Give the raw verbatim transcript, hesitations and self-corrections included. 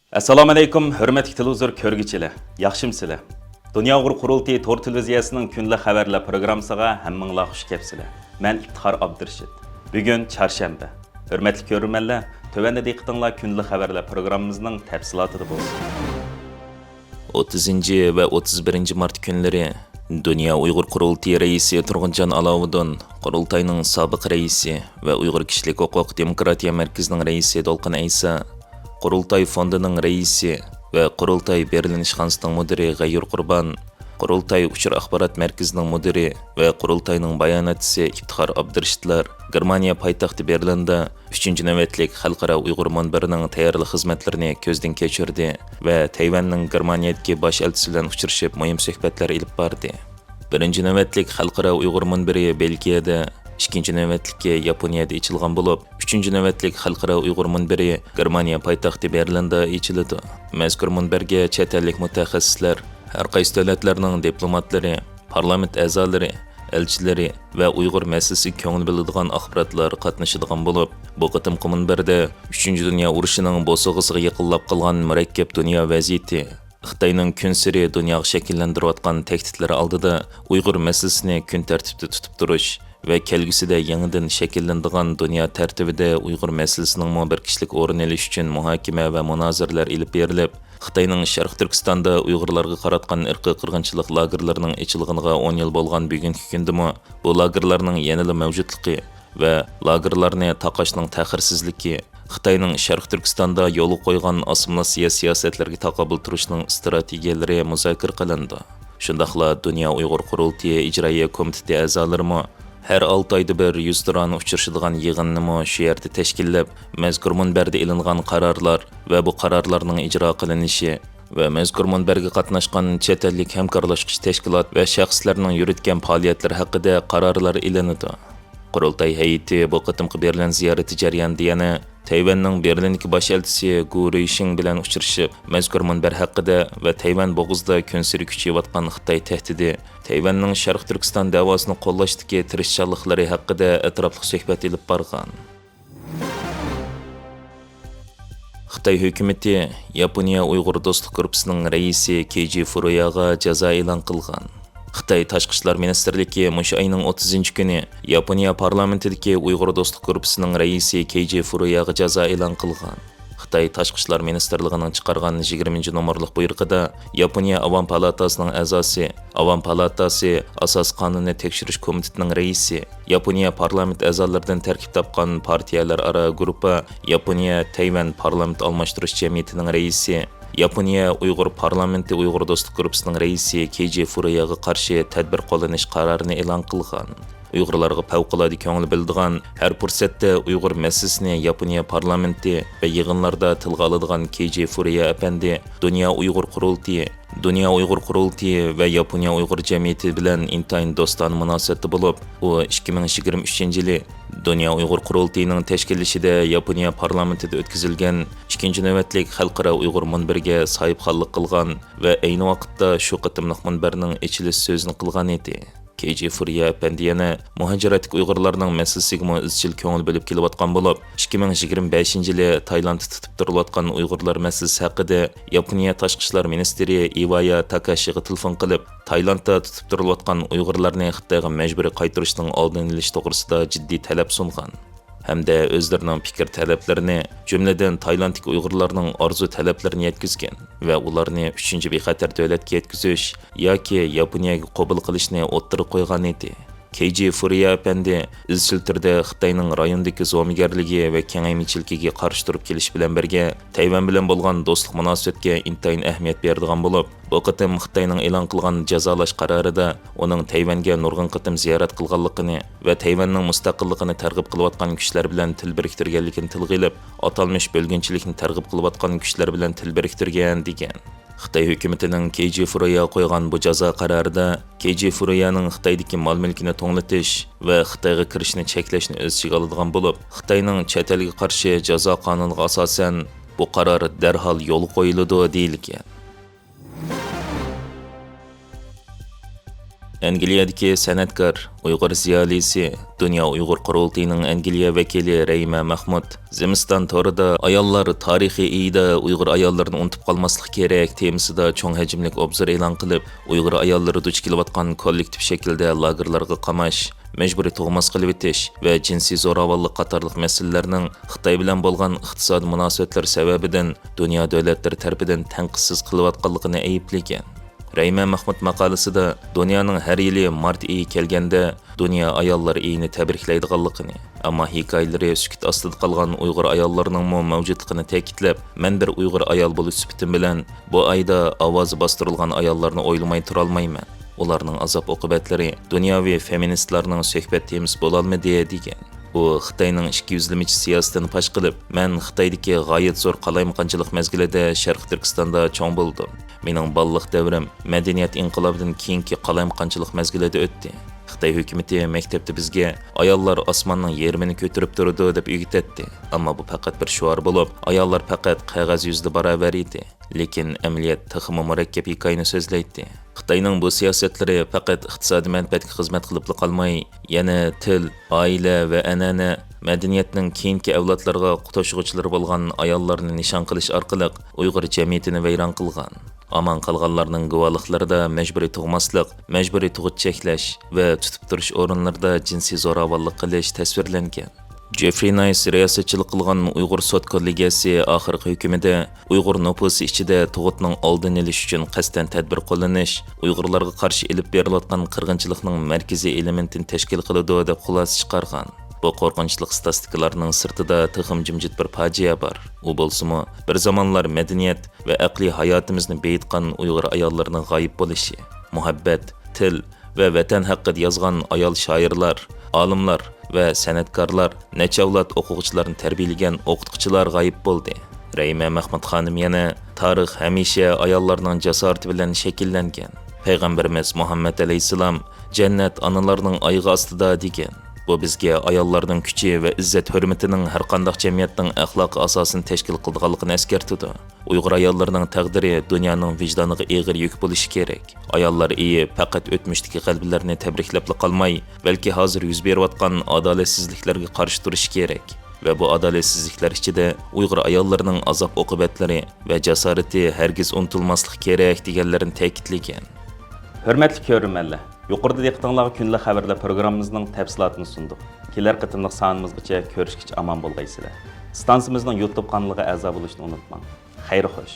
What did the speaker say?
ئەسسالامۇئەلەيكۇم، ھۆرمەتلىك تېلېۋىزور كۆرگۈچىلەر، ياخشىمۇسىلەر؟ دۇنيا ئۇيغۇر قۇرۇلتىيى تور تېلېۋىزىيەسىنىڭ كۈندىلىك خەۋەرلەر پروگراممىسىغا ھەممىڭلار خۇش كەپسىلەر. مەن ئىپتىخار ئابدۇرېشىت. بۈگۈن چارشەنبە. ھۆرمەتلىك كۆرۈرمەنلەر، تۆۋەندە دىققىتىڭلار كۈندىلىك خەۋەرلەر پروگراممىمىزنىڭ تەپسىلاتىدا بولسۇن. ئوتتۇزىنچى ۋە ئوتتۇز بىرىنچى مارت كۈنلىرى دۇنيا ئۇيغۇر قۇرۇلتىيى رەئىسى تۇرغۇنجان ئالاۋۇدۇن، قۇرۇلتاينىڭ سابىق رەئىسى ۋە ئۇيغۇر كىشىلىك ھوقۇق دېموكراتىيە مەركىزىنىڭ رەئىسى دولقۇن ئەيسا، قۇرۇلتاي فوندىنىڭ رەئىسى ۋە قۇرۇلتاي بېرلىن ئىشخانىسىنىڭ مۇدىرى غەيۇر قۇربان، قۇرۇلتاي ئۇچۇر ئاخبارات مەركىزىنىڭ مۇدىرى ۋە قۇرۇلتاينىڭ باياناتچىسى ئىپتىخار ئابدۇرېشىتلار گېرمانىيە پايتەختى بېرلىندا ئۈچىنچى نۆۋەتلىك خەلقئارا ئۇيغۇر مۇنبىرىنىڭ تەييارلىق خىزمەتلىرىنى كۆزدىن كەچۈردى ۋە تەيۋەننىڭ گېرمانىيەدىكى باش ئەلچىسى بىلەن ئۇچرىشىپ، مۇھىم سۆھبەتلەر ئېلىپ باردى. بىرىنچى نۆۋەتلىك خەلقئارا ئۇيغۇر مۇنبىرى بېلگىيەدە، ئىككىنچى نۆۋەتلىكى ياپونىيەدە ئېچىلغان بولۇپ، ئۈچىنچى نۆۋەتلىك خەلقئارا ئۇيغۇر مۇنبىرى گېرمانىيە پايتەختى بېرلىندا ئېچىلىدۇ. مەزكۇر مۇنبەرگە چەت ئەللىك مۇتەخەسسىسلەر، ھەر قايسى دۆلەتلەرنىڭ دىپلوماتلىرى، پارلامېنت ئەزالىرى، ئەلچىلىرى ۋە ئۇيغۇر مەسىلىسىگە كۆڭۈل بۆلىدىغان ئاخباراتلار قاتنىشىدىغان بولۇپ، بۇ قېتىمقى مۇنبەردە ئۈچىنچى دۇنيا ئۇرۇشىنىڭ بوسۇغىسىغا يېقىنلاپ قالغان مۇرەككەپ دۇنيا ۋەزىيىتى، خىتاينىڭ كۈنسېرى دۇنياغا شەكىللەندۈرۈۋاتقان تەھدىتلىرى ئالدىدا ئۇيغۇر مەسىلىسىنى كۈن تەرتىپتە تۇتۇپ تۇرۇش ۋە كەلگۈسىدە يېڭىدىن شەكىللىنىدىغان دۇنيا تەرتىپىدە ئۇيغۇر مەسىلىسىنىڭمۇ بىر كىشىلىك ئورۇن ئېلىشى ئۈچۈن مۇھاكىمە ۋە مۇنازىرىلەر ئېلىپ بېرىلىپ، خىتاينىڭ شەرقىي تۈركىستاندا ئۇيغۇرلارغا قاراتقان ئىرقىي قىرغىنچىلىق لاگېرلىرىنىڭ ئېچىلغىنىغا ئون يىل بولغان بۈگۈنكى كۈندىمۇ بۇ لاگېرلارنىڭ يەنىلا مەۋجۇتلۇقى ۋە لاگېرلارنى تاقاشنىڭ تەخىرسىزلىكى، خىتاينىڭ شەرقىي تۈركىستاندا يولغا قويغان ئاسسىمىلياتسىيە سىياسەتلىرىگە تاقابىل تۇرۇشنىڭ ئىستراتېگىيەلىرى مۇزاكىرە قىلىنىدۇ. شۇنداقلا دۇنيا ئۇيغۇر قۇرۇلتىيى ئىجرائىيە كومىتېتى ئەزالىرىمۇ ھەر ئالتە ئايدا بىر يۈزتۇرانە ئۇچرىشىدىغان يىغىننىمۇ شۇ يەردە تەشكىللەپ، مەزكۇر مۇنبەردە ئېلىنغان قارارلار ۋە بۇ قارارلارنىڭ ئىجرا قىلىنىشى ۋە مەزكۇر مۇنبەرگە قاتناشقان چەت ئەللىك ھەمكارلاشقۇچى تەشكىلات ۋە شەخسلەرنىڭ يۈرۈتكەن پائالىيەتلىرى ھەققىدە قارارلار ئېلىنىدۇ. قۇرۇلتاي ھەيئىتى بۇ قېتىمقى بېرلىن زىيارىتى جەريانىدا يەنە تەيۋەننىڭ بېرلىندىكى باش ئەلچىسى گۇ رۇيشىڭ بىلەن ئۇچرىشىپ، مەزكۇر مۇنبەر ھەققىدە ۋە تەيۋەن بوغۇزىدا كۈنسېرى كۈچىيىۋاتقان خىتاي تەھدىتى، تەيۋەننىڭ شەرقىي تۈركىستان دەۋاسىنى قوللاشتىكى تىرىشچانلىقلىرى ھەققىدە ئەتراپلىق سۆھبەت ئېلىپ بارغان. خىتاي ھۆكۈمىتى ياپونىيە ئۇيغۇر دوستلۇق گۇرۇپپىسىنىڭ رەئىسى كېيجى فۇرۇياغا جازا ئېلان قىلغان. خىتاي تاشقى ئىشلار مىنىستىرلىكى مۇشۇ ئاينىڭ ئوتتۇزىنچى كۈنى ياپونىيە پارلامېنتىدىكى ئۇيغۇر دوستلۇق گۇرۇپپىسىنىڭ رەئىسى كېيجى فۇرۇياغا جازا ئېلان قىلغان. خىتاي تاشقى ئىشلار مىنىستىرلىقىنىڭ چىقارغان يىگىرمىنچى نومۇرلۇق بۇيرۇقىدا ياپونىيە ئاۋام پالاتاسىنىڭ ئەزاسى، ئاۋام پالاتاسى ئاساسىي قانۇننى تەكشۈرۈش كومىتېتىنىڭ رەئىسى، ياپونىيە پارلامېنت ئەزالىرىدىن تەركىب تاپقان پارتىيەلەر ئارا گۇرۇپپا، ياپونىيە تەيۋەن پارلامېنت ئالماشتۇرۇش جەمئىيىتىنىڭ رەئىسى، ياپونىيە ئۇيغۇر پارلامېنتى ئۇيغۇر دوستلۇق گۇرۇپپىسىنىڭ رەئىسى كېيجى فۇرۇياغا قارشى تەدبىر قوللىنىش قارارىنى ئېلان قىلغان. ئۇيغۇرلارغا پەۋقۇلئاددە كۆڭۈل بۆلىدىغان، ھەر پۇرسەتتە ئۇيغۇر مەسىلىسىنى ياپونىيە پارلامېنتى ۋە يىغىنلاردا تىلغا ئالىدىغان كېيجى فۇرۇيا ئەپەندى دۇنيا ئۇيغۇر قۇرۇلتىيى، دۇنيا ئۇيغۇر قۇرۇلتىيى ۋە ياپونىيە ئۇيغۇر جەمئىيىتى بىلەن ئىنتايىن دوستانە مۇناسىۋەتتە بولۇپ، ئۇ ئىككى مىڭ يىگىرمە ئۈچىنچى يىلى دۇنيا ئۇيغۇر قۇرۇلتىيىنىڭ تەشكىللىشىدە ياپونىيە پارلامېنتىدا ئۆتكۈزۈلگەن ئىككىنچى نۆۋەتلىك خەلقئارا ئۇيغۇر مۇنبىرىگە ساھىبخانلىق قىلغان ۋە ئەينى ۋاقىتتا شۇ قېتىملىق مۇنبەرنىڭ ئېچىلىش سۆزىنى قىلغان ئىدى. كېيجى فۇرىيا ئەپەندى يەنە مۇھاجىرەتتىكى ئۇيغۇرلارنىڭ مەسىلىسىگىمۇ ئىزچىل كۆڭۈل بۆلۈپ كېلىۋاتقان بولۇپ، ئىككى مىڭ يىگىرمە بەشىنچى يىلى تايلاندتا تۇتۇپ تۇرۇلۇۋاتقان ئۇيغۇرلار مەسىلىسى ھەققىدە ياپونىيە تاشقى ئىشلار مىنىستىرى ئىۋايا تاكاشىغا تېلېفون قىلىپ، تايلاندتا تۇتۇپ تۇرۇلۇۋاتقان ئۇيغۇرلارنى خىتايغا مەجبۇرىي قايتۇرۇشنىڭ ئالدىنى ئېلىش توغرىسىدا جىددىي تەلەپ سۇنغان. ھەمدە ئۆزلىرىنىڭ پىكىر تەلەپلىرىنى، جۈملىدىن تايلاندتىكى ئۇيغۇرلارنىڭ ئارزۇ تەلەپلىرىنى يەتكۈزگەن ۋە ئۇلارنى ئۈچىنچى بىخەتەر دۆلەتكە يەتكۈزۈش ياكى ياپونىيەگە قوبۇل قىلىشنى ئوتتۇرىغا قويغان ئىدى. كېيجى فۇرىيا ئەپەندى ئىزچىل تۈردە خىتاينىڭ رايوندىكى زومىگەرلىكى ۋە كېڭەيمىچىلىكىگە قارشى تۇرۇپ كېلىش بىلەن بىرگە، تەيۋەن بىلەن بولغان دوستلۇق مۇناسىۋەتكە ئىنتايىن ئەھمىيەت بېرىدىغان بولۇپ، بۇ قېتىم خىتاينىڭ ئېلان قىلغان جازالاش قارارىدا ئۇنىڭ تەيۋەنگە نۇرغۇن قېتىم زىيارەت قىلغانلىقىنى ۋە تەيۋەننىڭ مۇستەقىللىقىنى تەرغىب قىلىۋاتقان كۈچلەر بىلەن تىل بىرىكتۈرگەنلىكىنى تىلغا ئېلىپ، ئاتالمىش بۆلگۈنچىلىكنى تەرغىب قىلىۋاتقان كۈچلەر بىلەن تىل بىرىكتۈرگەن، دېگەن. خىتاي ھۆكۈمىتىنىڭ كېيجى فۇرۇياغا قويغان بۇ جازا قارارىدا كېيجى فۇرۇيانىڭ خىتايدىكى مال-مۈلكىنى توڭلىتىش ۋە خىتايغا كىرىشنى چەكلەشنى ئۆز ئىچىگە ئالىدىغان بولۇپ، خىتاينىڭ چەت ئەلگە قارشى جازا قانۇنىغا ئاساسەن، بۇ قارار دەرھال يولغا قويۇلىدۇ، دېيىلگەن. ئەنگلىيەدىكى سەنئەتكار، ئۇيغۇر زىيالىيسى، دۇنيا ئۇيغۇر قۇرۇلتىيىنىڭ ئەنگلىيە ۋەكىلى رەھىمە مەخمۇت زىمىستان تورىدا ئاياللار تارىخىي ئېيىدا ئۇيغۇر ئاياللىرىنى ئۇنتۇپ قالماسلىق كېرەك تېمىسىدا چوڭ ھەجىملىك ئوبزور ئېلان قىلىپ، ئۇيغۇر ئاياللىرى دۇچ كېلىۋاتقان كوللېكتىپ شەكىلدە لاگېرلارغا قاماش، مەجبۇرىي تۇغماس قىلىۋېتىش ۋە جىنسىي زوراۋانلىق قاتارلىق مەسىلىلەرنىڭ خىتاي بىلەن بولغان ئىقتىسادىي مۇناسىۋەتلەر سەۋەبىدىن دۇنيا دۆلەتلىرى تەرىپىدىن تەنقىدسىز قىلىۋاتقانلىقىنى ئەيىبلىگەن. رەھىمە مەخمۇت ماقالىسىدە دۇنيانىڭ ھەر يىلى مارت ئېيى كەلگەندە دۇنيا ئاياللار ئېيىنى تەبرىكلەيدىغانلىقىنى، ئەمما ھېكايىلىرى سۈكۈت ئاستىدا قالغان ئۇيغۇر ئاياللىرىنىڭمۇ مەۋجۇتلۇقىنى تەكىتلەپ، مەن بىر ئۇيغۇر ئايال بولۇش سۈپىتىم بىلەن بۇ ئايدا ئاۋازى باستۇرۇلغان ئاياللارنى ئويلىماي تۇرالمايمەن. ئۇلارنىڭ ئازاب-ئوقۇبەتلىرى دۇنياۋى فېمىنىستلارنىڭ سۆھبەت تېمىسى بولالمىدى، دېگەن. ئۇ خىتاينىڭ ئىككى يۈزلىمىچە سىياسىتىنى پاش قىلىپ، مەن خىتايدىكى غايەت زور قالايمىقانچىلىق مەزگىلىدە شەرقىي تۈركىستاندا چوڭ بولدۇم. مېنىڭ بالىلىق دەۋرىم مەدەنىيەت ئىنقىلابىدىن كېيىنكى قالايمىقانچىلىق مەزگىلىدە ئۆتتى. خىتاي ھۆكۈمىتى مەكتەپتە بىزگە «ئاياللار ئاسماننىڭ يېرىمىنى كۆتۈرۈپ تۇرىدۇ» دەپ ئۆگىتەتتى. ئەمما بۇ پەقەت بىر شوئار بولۇپ، ئاياللار پەقەت قەغەز يۈزىدە باراۋەر ئىدى. لېكىن ئەمەلىيەت تېخىمۇ مۇرەككەپ ھېكايىنى سۆزلەيتتى. خىتاينىڭ بۇ سىياسەتلىرى پەقەت ئىقتىسادىي مەنپەئەتكە خىزمەت قىلىپلا قالماي، يەنە تىل، ئائىلە ۋە ئەنئەنە، مەدەنىيەتنىڭ كېيىنكى ئەۋلادلارغا توشۇغۇچىلىرى بولغان ئاياللارنى نىشان قىلىش ئارقىلىق ئۇيغۇر جەمئىيىتىنى ۋەيران قىلغان. ئامان قالغانلارنىڭ گۇۋاھلىقلىرىدا مەجبۇرىي تۇغماسلىق، مەجبۇرىي تۇغۇت چەكلەش ۋە تۇتۇپ تۇرۇش ئورۇنلىرىدا جىنسىي زوراۋانلىق قىلىش تەسۋىرلەنگەن. جېفرى نايس رىياسەتچىلىك قىلغان ئۇيغۇر سوت كوللېگىيەسى ئاخىرقى ھۆكۈمىدە ئۇيغۇر نوپۇسى ئىچىدە تۇغۇتنىڭ ئالدىنى ئېلىش ئۈچۈن قەستەن تەدبىر قوللىنىش ئۇيغۇرلارغا قارشى ئېلىپ بېرىلىۋاتقان قىرغىنچىلىقنىڭ مەركىزىي ئېلېمېنتىنى تەشكىل قىلىدۇ، دەپ خۇلاسە چىقارغان. بۇ قورقۇنچلۇق ئىستاتىستىكىلارنىڭ سىرتىدا تېخىمۇ جىمجىت بىر پاجىئە بار. ئۇ بولسىمۇ، بىر زامانلار مەدەنىيەت ۋە ئەقلىي ھاياتىمىزنى بېيىتقان ئۇيغۇر ئاياللىرىنىڭ غايىب بولۇشى، مۇھەببەت، تىل ۋە ۋەتەن ھەققىدە يازغان ئايال شائىرلار، ئالىملار ۋە سەنئەتكارلار، نەچچە ئەۋلاد ئوقۇغۇچىلارنى تەربىيەلىگەن ئوقۇتقۇچىلار غايىب بولدى. رەھىمە مەخمۇت خانىم يەنە «تارىخ ھەمىشە ئاياللارنىڭ جاسارىتى بىلەن شەكىللەنگەن. پەيغەمبىرىمىز مۇھەممەد ئەلەيھىسسالام، جەننەت ئانىلارنىڭ ئايىغى ئاستىدا، دېگەن. بۇ بىزگە ئاياللارنىڭ كۈچى ۋە ئىززەت-ھۆرمىتىنىڭ ھەرقانداق جەمئىيەتنىڭ ئەخلاقىي ئاساسىنى تەشكىل قىلىدىغانلىقىنى ئەسكەرتىدۇ. ئۇيغۇر ئاياللىرىنىڭ تەقدىرى دۇنيانىڭ ۋىجدانىغا ئېغىر يۈك بولۇشى كېرەك. ئاياللار ئېيى پەقەت ئۆتمۈشتىكى غەلىبىلەرنى تەبرىكلەپلا قالماي، بەلكى ھازىر يۈز بېرىۋاتقان ئادالەتسىزلىكلەرگە قارشى تۇرۇشى كېرەك. ۋە بۇ ئادالەتسىزلىكلەر ئىچىدە ئۇيغۇر ئاياللىرىنىڭ ئازاب-ئوقۇبەتلىرى ۋە جاسارىتى ھەرگىز ئۇنتۇلماسلىقى كېرەك» دېگەنلىرىنى تەكىتلىگەن. ھۆرمەتلىك كۆرۈرمەنلەر، يۇقىرىدا دىققىتىڭلارغا كۈندىلىك خەۋەرلەر پروگراممىمىزنىڭ تەپسىلاتىنى سۇندۇق. كېلەر قېتىملىق سانىمىزغىچە كۆرۈشكىچە ئامان بولغايسىلەر. ئىستانسىمىزنىڭ يۇتۇب قانىلىغا ئەزا بولۇشنى ئۇنتۇماڭ. خەير خوش.